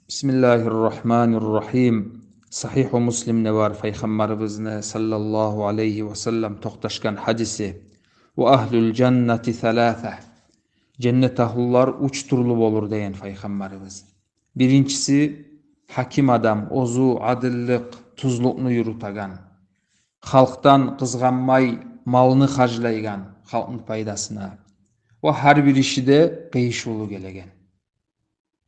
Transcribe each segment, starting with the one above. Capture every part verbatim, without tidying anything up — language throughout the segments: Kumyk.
Бисмиллагьир рагьманир рагьим. Сагьигьу Муслимде бар Пайхаммарыбызны саллаллагьу алайгьи ва саллам токъташгъан гьадиси: «Ва агьлул жаннати саласа». Женнет агьлулар уьч тюрлю болур деген Пайхаммарыбыз. Биринчиси — гьаким адам, оьзю адиллик, тюзлюкню юрютеген, халкъдан къызгъанмай малны харжлайгъан халкъны пайдасына, ва гьар бир иши де къыйышывлу гелеген.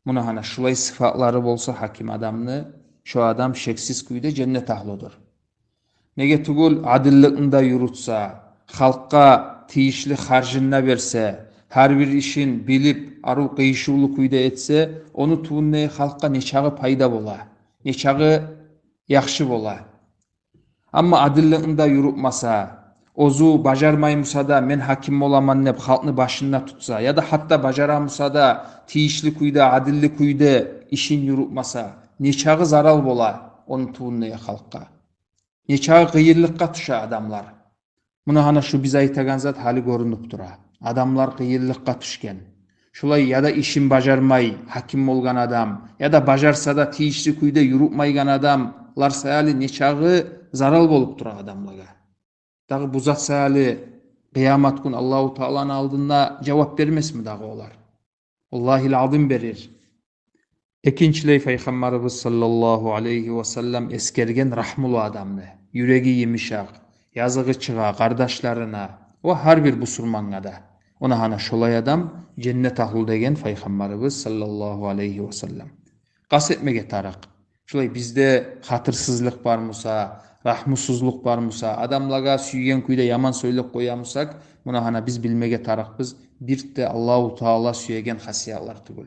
Муна гьана шулай сыфатлары болса гьаким адамны, шо адам шексиз кюйде женнет агьлудур. Неге тюгюл, адилликни де юрютсе, халкъгъа тийишли харжын да берсе, гьар бир ишин билип, арив къыйышывлу кюйде этсе, ону тюбюнде халкъгъа нечакъы пайда бола, нечакъы яхшы бола. Амма адилликни де юрютмесе, оьзю бажармай буса да, мен гьаким боламан деп халкъны башында тутса, яда гьатта бажара буса да, тийишли кюйде, адилли кюйде ишин юрютмесе, нечакъы зарал бола ону тюбюнде халкъгъа. Нечакъы къыйынлыкъгъа тюше адамлар. Муна гьана шу биз айтагъан зат гьали гёрюнюп тура. Адамлар къыйынлыкъгъа тюшген. Шулай яда ишин бажармай гьаким болгъан адам, яда бажарса да тийишли кюйде юрютмейген адамлар саялы нечакъы зарал болуп тура адамлагъа. Дагъы бу зат саялы къыямат гюн Аллагьу Тааланы алдында жавап бермесми дагъы олар? Валлагьил азим, берир. Экинчилей, Пайхаммарыбыз саллаллагьу алайгьи ва саллам эсгерген рагьмулу адамны, юреги йымышакъ, языгъы чыгъа къардашларына ва гьар бир бусурмангъа да. Муна гьана шолай адам женнет агьлу деген Пайхаммарыбыз саллаллагьу алайгьи ва саллам. Къаст этмеге тарыкъ. Шулай бизде хатирсизлик бар буса, рагьмусузлукъ бар буса, адамлагъа сюйген кюйде яман сёйлеп къоя бусакъ, муна гьана биз билмеге тарыкъбыз, бир де Аллагьу Таала сюеген хасиятлар тюгюл.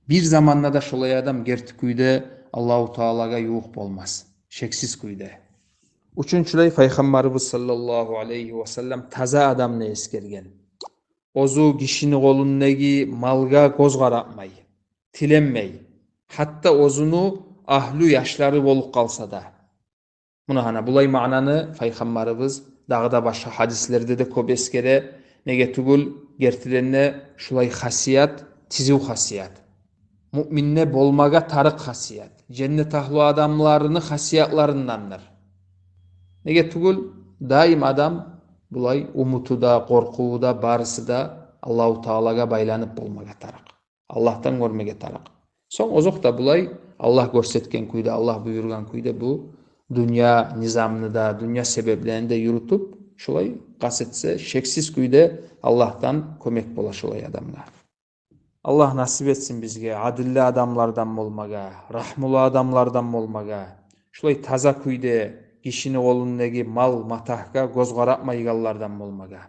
Бир заманда да шолай адам герти кюйде Аллагьу Таалагъа ювукъ болмас, шексиз кюйде. Уьчюнчюлей, Пайхаммарыбыз саллаллагьу алайгьи ва саллам таза адамны эсгерген. Оьзю гишини къолундагъы малгъа гёз къаратмай, тиленмей, гьатта оьзюню агьлю яшлары болуп къалса да. Муна гьана булай маънаны Пайхаммарыбыз дагъы да башгъа гьадислерде де кёп эсгере. Неге тюгюл, гертиден де шулай хасият тизив хасият. Муъминде болмагъа тарыкъ хасият. Женнет агьлу адамларыны хасиятларындандыр. Неге тюгюл, даим адам булай умуту да, къоркъуву да, барысы да Аллагьу Таалагъа байланып болмагъа тарыкъ. Аллагьдан гёрмеге тарыкъ. Сонг озокъда булай Аллагь гёрсетген кюйде, Аллагь буюргъан кюйде бу дюнья низамны да, дюнья себеплерин де юрютюп, шулай къаст этсе, шексиз кюйде Аллагьдан кёмек бола шулай адамгъа. Аллагь насип этсин бизге адилли адамлардан болмагъа, рагьмулу адамлардан болмагъа, шулай таза кюйде гишини къолундагъы мал-матагьгъа гёз къаратмайгъанлардан болмагъа.